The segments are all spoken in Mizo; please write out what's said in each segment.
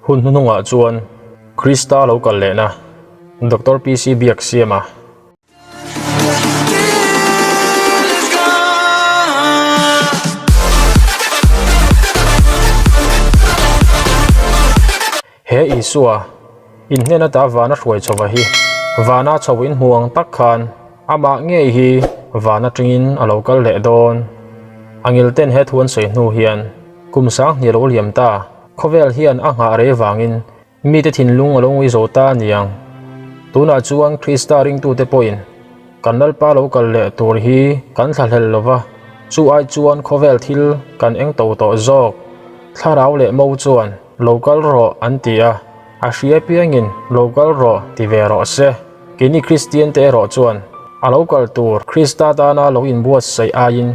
Hun hnuhnungah chuan Krista lo kal lehna Doctor PC Biaksiama. He Isua, in hnen ata vana hruai chhova hi vana chho in hmu ang tak khan amah ngei hi van atangin a lo kal leh dawn. A ngilten he thu an sawi hnu hian kum 2000 lo liam ta khawvel hian a nghah rei vangin Mite thinlung a lo ngui zo ta a ni ang. Tunah chuan Krista ringtute pawhin kan Lalpa lo kal leh tur hi kan thlahlel lo va, chu ai chuan khawvel thil kan eng to tawh zawk. Thlarau leh mo chuan lo kal rawh an ti a, a hria piangin lo kal rawh ti ve rawh se. Keini Kristiante erawh chuan a lo kal tur Krista tana lo inbuatsaih aiin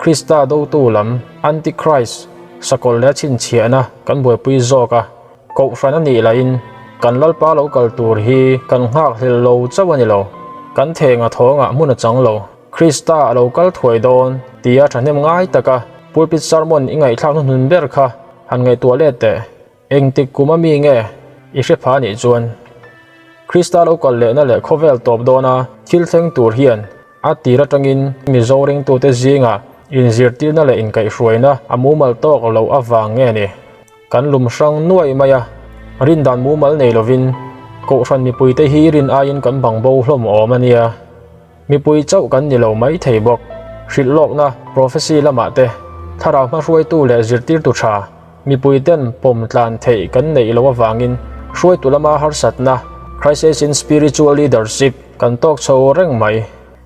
Krista dotu lam, Antichrist, sakawlh leh a chhinchhiahna kan buaipui zawk a. Kohhran a nih lahin kan Lalpa lo kal tur hi kan nghakhlel lo chauh a ni lo. Kan thenga thawngah hmun a chang lo. Krista a lo kal thuai dawn tia thahnem ngai taka pulpit sermon i ngaihthlak hnuhnun ber kha han ngaihtuah let teh. Engtik kum a mi nge i hre pha nih chuan? Krista lo kal lehna leh khawvel tawp dawna thil thleng tur hian a tir atangin Mizo ringtute zingah inzirtirna leh inkaihhruaina a mumal tawk loh avang nge ni? Kan lum hrang nuai mai a, rin dan mumal nei lovin Kohhran mipuite hi rin aiin kan bang bo hlawm awm a nia. Mipui chauh kan ni lo mai thei bawk. Hrilh lawkna, prophecy, lamah te, thlarau hmahruaitu leh zirtirtu tha, mipuiten pawm tlan theih kan neih loh avangin hruaitu lama harsatna, crisis in spiritual leadership, kan tawk chho reng mai.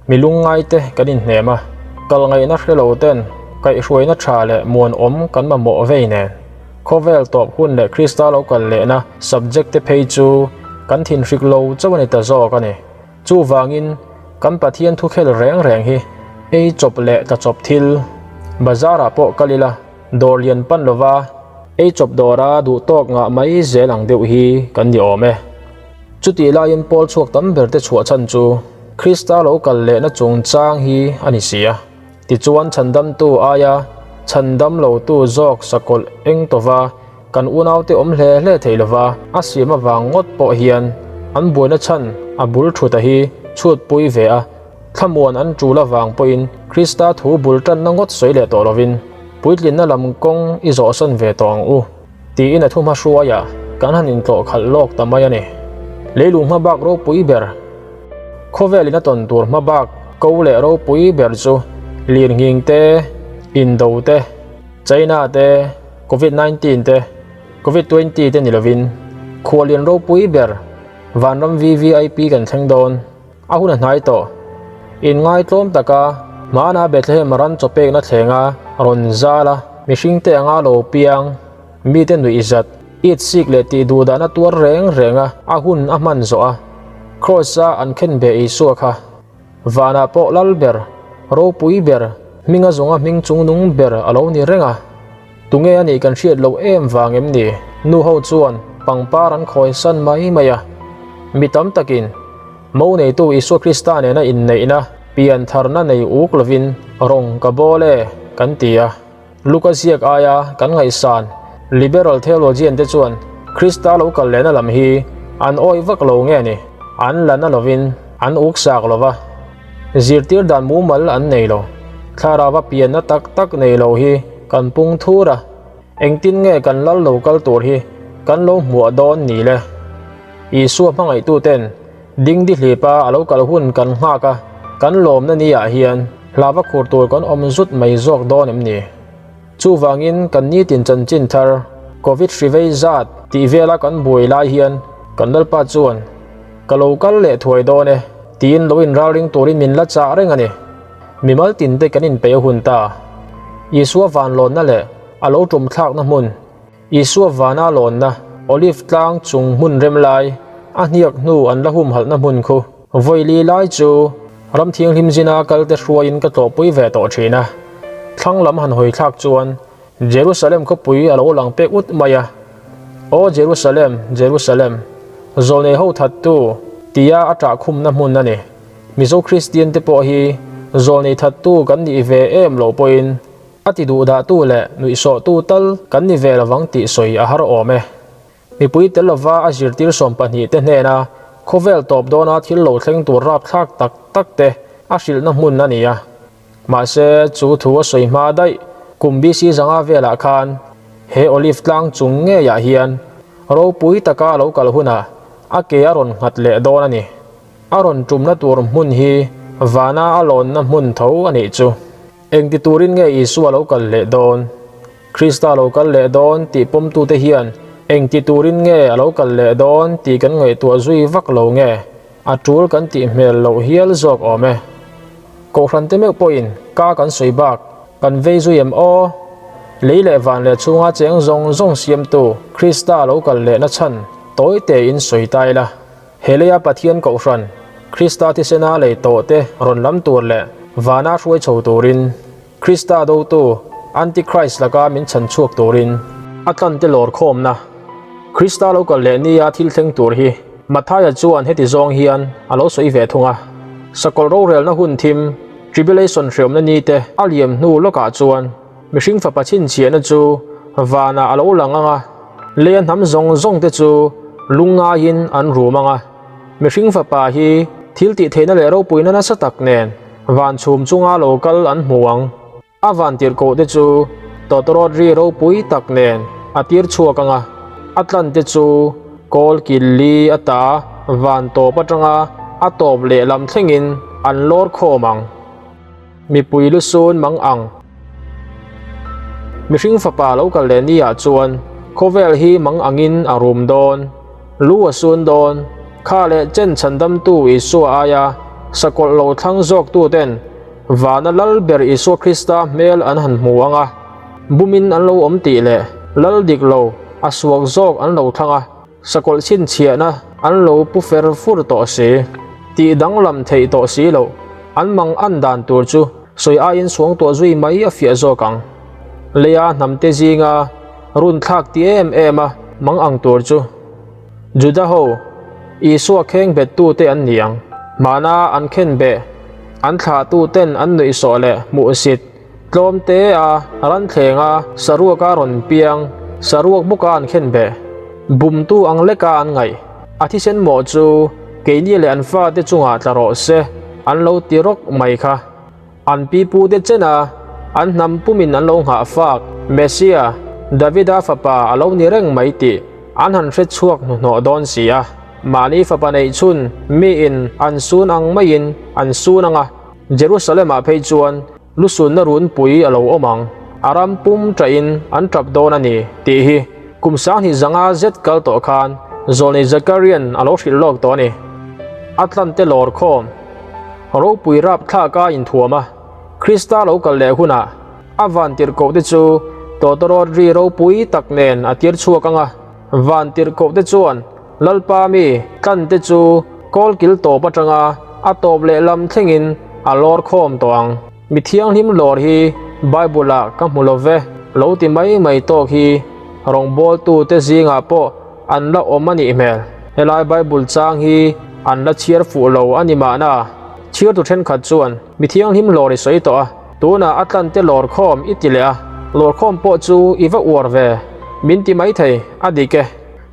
Mi lungngaite kan inhnem a, kal ngaihna hre lo ten kaihhruaina tha leh muanawm kan mamawh vei nen. Khawvel tawp hun leh Krista lo kal lehna subject te phei chu kan thinhrik lo chauh a ni ta zawk a ni. Chuvangin kan Pathian thukhel reng reng hi ei chawp leh tla chawp thil, bazar ah pawh kal ila dawr lian pan lova ei chawp dawra duh tawk ngah mai zel ang deuh hi kan ni awm e. Chutih laiin Paul chhuak tam ber te chhuah chhan chu Krista lo kal lehna chungchang hi a ni si a. Tichuan chhandamtu aia chhandam lotu zawk sakawlh eng tawva kan unaute awm hle hle thei lova a siam avang ngawt pawh hian an buaina chhan a bul thuta hi chhutpui ve a, thlamuan an tul avang pawhin Krista thu bul tanna ngawt sawi leh tawh lovin puitlinna lam kawng i zawhsan ve tawh ang u. Tiin a thu hmahruaiah kan han intlawh khalh lawk ta mai a ni. Leilung hmabak ropui ber, khawvelin a tawn tur hmabak ko leh ropui ber chu lirnghing te, indo te, China te, Covid 19 te, Covid 20 te ni lovin khuallian ropui ber vanram VVIP kan thleng dawn. A hun a hnai tawh. Inngaitlawm taka hmana Bethlehem ran chawpekna thlenga rawn zal a, mihringte anga lo piang, mite nuih zat, it sik leh tih duh dahna tuar reng renga a hun a hman zawh a, Kraws-a an khen be Isua kha vanah pawh lal ber, ropui ber, hminga zawnga hming chungnung ber a lo ni reng a. Tunge a nih kan hriat loh em vang em ni? Nu ho chuan pangpar an khawi san mai mai a. Mi tam takin Mo neitu Isua Krista nena inneihna pian tharna nei uk lovin rawng ka bawl e kan ti a. Luka ziak aia kan ngaihsan liberal theologian te chuan Krista lo kal lehna lam hi an awih vak lo nge ni? An la na lovin an uk sak lo va. Zirtir dan mumal an nei lo. Thlarauva pianna tak tak nei lo hi kan pung thur a, engtin nge kan lal lo kal tur hi kan lo hmuah dawn ni le? Isua hmangaihtuten dingdi hlipa a lo kal hun kan nghak a, kan lawmna ni ah hian hlava khur tur kan awm zut mai zawk dawn em ni? Chuvangin kan nitin chanchin thar Covid hri vei zat tih vela kan buai lai hian kan Lalpa chuan Ka lo kal leh thuai dawn e tiin lo inralring turin min la chah reng a ni. Mimal tinte kan inpeih a hun ta. Isua vanlawnna leh a lo tumthlakna hmun, Isua vana lawnna, Olive tlang chung hmun rem lai, a hniak hnu an la humhalhna hmun khu vawili lai chu ram thianghlim zina kalte hruaiin ka tlawhpui ve tawh thin a. Thlang lam han hawi thlak chuan Jerusalem khawpui a lo lang pek ut mai a. Aw Jerusalem, Jerusalem, zawlnei ho thattu tia a ṭahkhumna hmun a ni. Mizo Kristian te pawh hi zawlnei thattu kan nih ve em loh pawhin a ti duhdahtu leh nuihsawhtu tal kan ni ve lovang tih sawi a har awm e. Mipui tel lova a zirtir sawmpahnihte hnena khawvel tawp dawna thil lo thleng tur rapthlak tak tak te a hrilhna hmun a ni a. Mahse, chu thu a sawi hma daih kum BC zanga velah khan he Olive tlang chung ngeiah hian ropui taka a lo kal hunah a ke a rawn nghat leh dawn a ni. A rawn tumna tur hmun hi vana a lawnna hmun tho a nih chu. Engti turin nge Isua lo kal leh dawn? Krista lo kal leh dawn tih pawmtute hian engti turin nge a lo kal leh dawn tih kan ngaihtuah zui vak lo nge? A tul kan tih hmel loh hial zawk awm e. Kohhrante meuh pawhin ka kan sawi bak kan vei zui em aw? Lei leh van leh chhunga cheng zawng zawng siamtu Krista lo kal lehna chhan tawi tein sawi ta ila. He leia Pathian Kohhran, Krista thisena lei tawhte rawn lam tur leh vana hruai chho turin, Krista dotu, Antichrist laka min chhan chhuak turin, a tlante lawr khawmna, Krista lo kal leh nia thil thleng tur hi Mathaia chuan heti zawng hian a lo sawi ve thung a. Sakawlh rorelna hun thim, Tribulation hreawmna nite a liam hnu lawkah chuan, Mihring fapa chhinchhiahna chu vanah a lo lang ang a, leia hnam zawng zawng te chu lungngaiin an rum ang a. Mihring fapa hi thil tih theihna leh ropuina nasa tak nen van chhum chunga lo kal an hmu ang. A van tirhkoh te chu tawtawrawt ri ropui tak nen a tir chhuak ang a, a tlan te chu kawl kil li ata van tawp atanga a tawp lehlam thlengin an lawr khawm ang. Mipui lu sun mang ang. Mihring fapa lo kal leh ni ah chuan khawvel hi mang angin a rum dawn, lu a sun dawn, kha leh chen chhandamtu Isua aia sakawlh lo thlang zawktu ten vana lal ber Isua Krista hmel an han hmu ang a, bumin an lo awm tih leh lal dik lo a suak zawk an lo thlang a. Sakawlh chhinchhiahna an lo pu fer fur tawh si, tih danglam theih tawh si loh, an mang an dan tur chu sawi aiin suangtuah zui mai a fiah zawk ang. Leia hnamte zinga run thlak ti em em a mang ang tur chu Juda ho, Isua kheng bettute an ni ang. Hmana an khenbeh, an thlahtuten an nuihsawh leh hmuhsit, Tlawm te a ranthleng a saruak a rawn piang, saruak bawk a an khen beh. Bumtu ang lek a an ngaih. A thisen mawh chu keini leh an fate chungah tla rawh se an lo ti rawk mai kha. An pipu te chen a an hnam pumin an lo nghah fak Messia, Davida fapa a lo ni reng mai tih an han hre chhuak hnuhnawh dawn si a. Mahni fapa neih chhun miin an sun ang maiin an sun ang a, Jerusalem-ah phei chuan Lusunna runpui a lo awm ang, a ram pum ṭahin an ṭap dawn a ni, tih hi kum 2000 zanga zet kal tawh khan Zawlnei Zakarian a lo hrilh lawk tawh a ni. A tlante lawr khawm ropui rapthlak a inthuam a, Krista lo kal leh hunah a van tirhkohte chu tawtawrawt ri ropui tak nen a tir chhuak ang a, van tirhkohte chuan Lalpa mi tlante chu kawlkil tawp atanga a tawp leh lam thlengin a lawr khawm tawh ang. Mi thianghlim lawr hi Bible-ah ka hmu lo ve, lo ti mai mai tawk hi rawngbawltute zingah pawh an la awm a nih hmel. Helai Bible chang hi an la chhiar fuh lo a ni mahna. Chhiartu thenkhat chuan mi thianghlim lawr i sawi tawh a, tunah a tlante lawr khawm i ti leh a, lawr khawm pawh chu i va uar ve, min ti maithei, a dik e.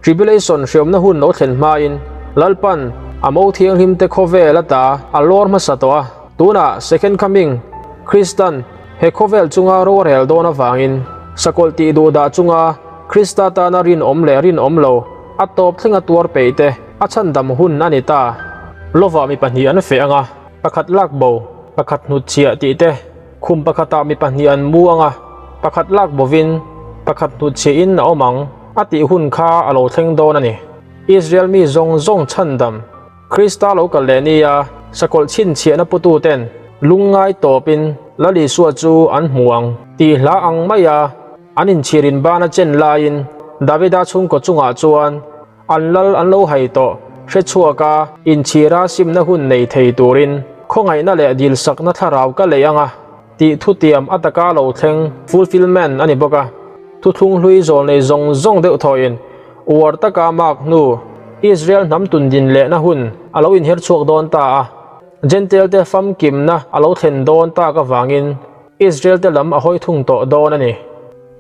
Tribulation hriamna hun lo thlen hmain Lalpan a mo thianghlimte khawvel ata a lawr hmasa tawh a. Tunah Second Coming, Kristan he khawvel chunga ro a rel dawn avangin sakawlh tih duhdah chunga Krista tana rinawm leh rinawm lo a tawp thlenga tuar peihte a chhandam hun a ni ta. Lovah mi pahnih an feh ang a, pakhat lak bo, pakhat hnutchhiah tih te. Khum pakhatah mi pahnih an mu ang a, pakhat lak bovin, pakhat hnutchhiahin a awm ang, a tih hun kha a lo thleng dawn a ni. Israel mi zawng zawng chhandam, Krista lo kal leh nia sakawlh chhinchhiahna pututen lungngai tawpin Lal Isua chu an hmu ang tih hla ang maia an inchhirin bana chen laiin Davida chhungkaw chungah chuan An lal an lo hai tawh, hre chhuak a, inchhira simna hun nei thei turin khawngaihna leh dilsakna thlarau ka lei ang a, tih thutiam a taka lo thleng, fulfillment, a ni bawk a. Thuthlung hlui zawl nei zawng zawng deuh thawhin uar taka mark hnu Israel hnam tundin lehna hun a lo inher chhuak dawn ta a, Jentail te famkimna a lo thlen dawn tak avangin Israel te lam a hawi thung tawh dawn a ni.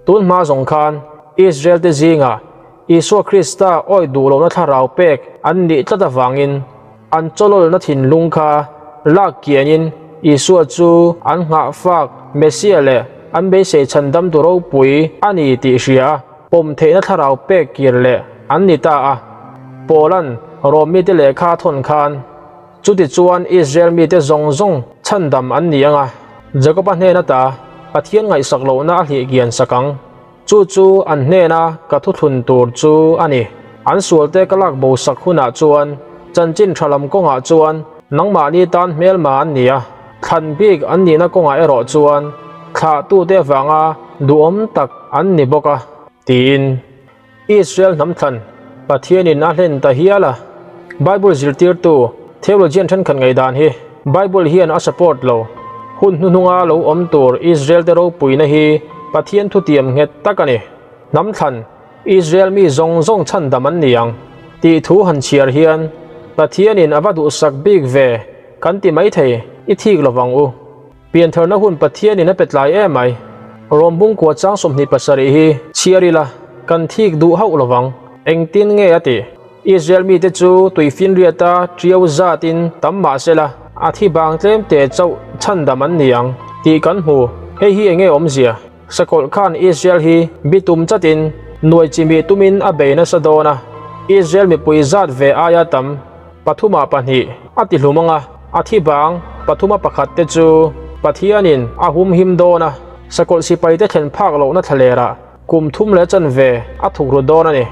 Tun hma zawng khan Israel te zingah. Isua Krista awih duh lohna thlarau pek an nih tlat avangin an chawlawlna thinlung kha lak kianin Isua chu an nghahfak Messiah leh an beisei chhandamtu ropui a ni tih hria a, pawm theihna thlarau pek kir leh an ni ta a. Paula'n Rom mite lehkha a thawn khan, Chutichuan Israel mite zawng zawng chhandam an ni ang a, Jakoba hnen ata Pathian ngaihsak lohna a hlih kian sak ang. Chu chu an hnena ka thuthlun tur chu a ni. An sualte ka lak bo sak hunah chuan chanchin tha lam kawngah chuan nangmahni tan hmelma an ni a, thlan bik an nihna kawngah erawh chuan thlahtute avanga duhawm tak an ni bawk a, tiin. Israel hnam thlan Pathianin a hlen ta hial a. Bible zirtirtu theologian thenkhat ngaihdan hi Bible hian a support lo. Hun hnuhnunga lo awm tur Israel te ropuina hi Pathian thutiam nghet tak a ni. Hnam thlan Israel mi zawng zawng chhandam an ni ang tih thu han chhiar hian Pathianin a va duhsak bik ve kan ti maithei i thik lovang u. Piantharna hun Pathianin a pe tlai em ai. Rawmbung kua chang 27 hi chhiar ila kan thik duh hauh lovang. Engtin nge a tih? Israel mite chu tuifinriata tiau zatin tam mah sela a thi bang tlem te chauh chhandam an ni ang tih kan hmu. Hei hi enge awmzia? Sakawlh khan Israel hi bitum chatin nuai chimih tumin a bei nasa dawn a, Israel mipui zat ve aia tam pathumah pahnih a ti hlum ang a, a thi bang pathuma pakhat te chu Pathianin a humhim dawn a, sakawlh sipaite thlen phak lohna thlalerah kum thum leh chanve a thuk ru dawn a ni.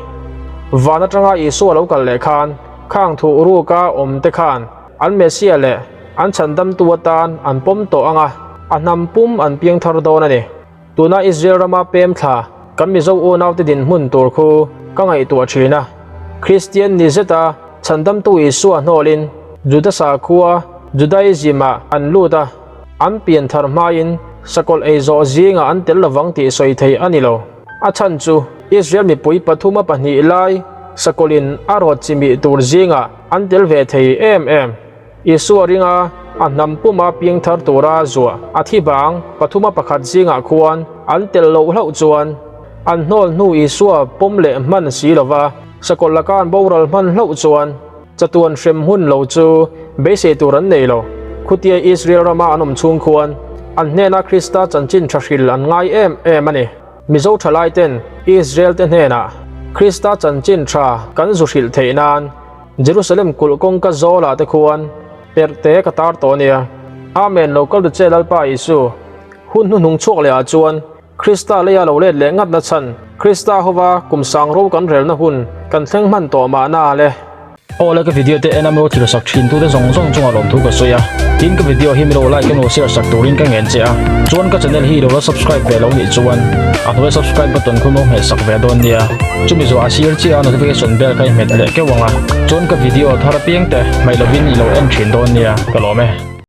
Van atanga Isua lo kal leh khan khang thuh ruka awm te khan an Messiah leh an chhandamtu atan an pawm tawh ang a, a hnam pum an piang thar dawn a ni. Tuna Israel rama pem thla kan Mizo unaute dinhmun tur khu ka ngaihtuah thin a. Kristian ni zeta chhandamtu Isua hnawlin Juda sakhua Judaism-ah an lut a, an pian thar hmain sakawlh ei zawh zingah an tel lovang tih sawi theih a ni lo. A chhan chu Israel mipui pathuma pahnih lai sakawlhin a rawt chimih tur zingah an tel ve thei em em. Isua ringa a hnam puma piang thar tura zuah a thi bang pathuma pakhat zingah khuan an tel loh hlauh chuan an hnawl hnu Isua pawm leh hman si lova sakawlh laka an boral hman hlauh chuan chatuan hrem hun lo chu beisei tur an nei lo. Khutia Israel rama an awm chhung khuan an hnena Krista chanchin tha hril an ngai em em a ni. Mizo thalaiten Israel te hnenah Krista chanchin tha kan zu hrilh theih nan Jerusalem kulh kawngka zawlah te khuan perhte ka tar tawh ania. Amen lo kal tu che Lalpa Isu. Hun hnuhnung chhuak leh ah chuan Krista leia lo let leh ngat na chhan Krista hova kum sang ro kan relna hun kan thleng hman tawh mahna le. Aw le ka video te en a milo thil sak thin tu te zawng zawng chungah lawmthu ka sawi a, tin ka video hi milo like emaw share sak turin ka ngen che a, chuan ka channel hi ilo la subscribe ve lo nih chuan a hnuai subscribe button khu milo hmeh sak ve dawn nia. Chumi zawh a sir chiah a notification bell kha i hmet leh keuh ang a, chuan ka video thar apiang te hmaih lovin i lo en thin dawn nia ka lawm e.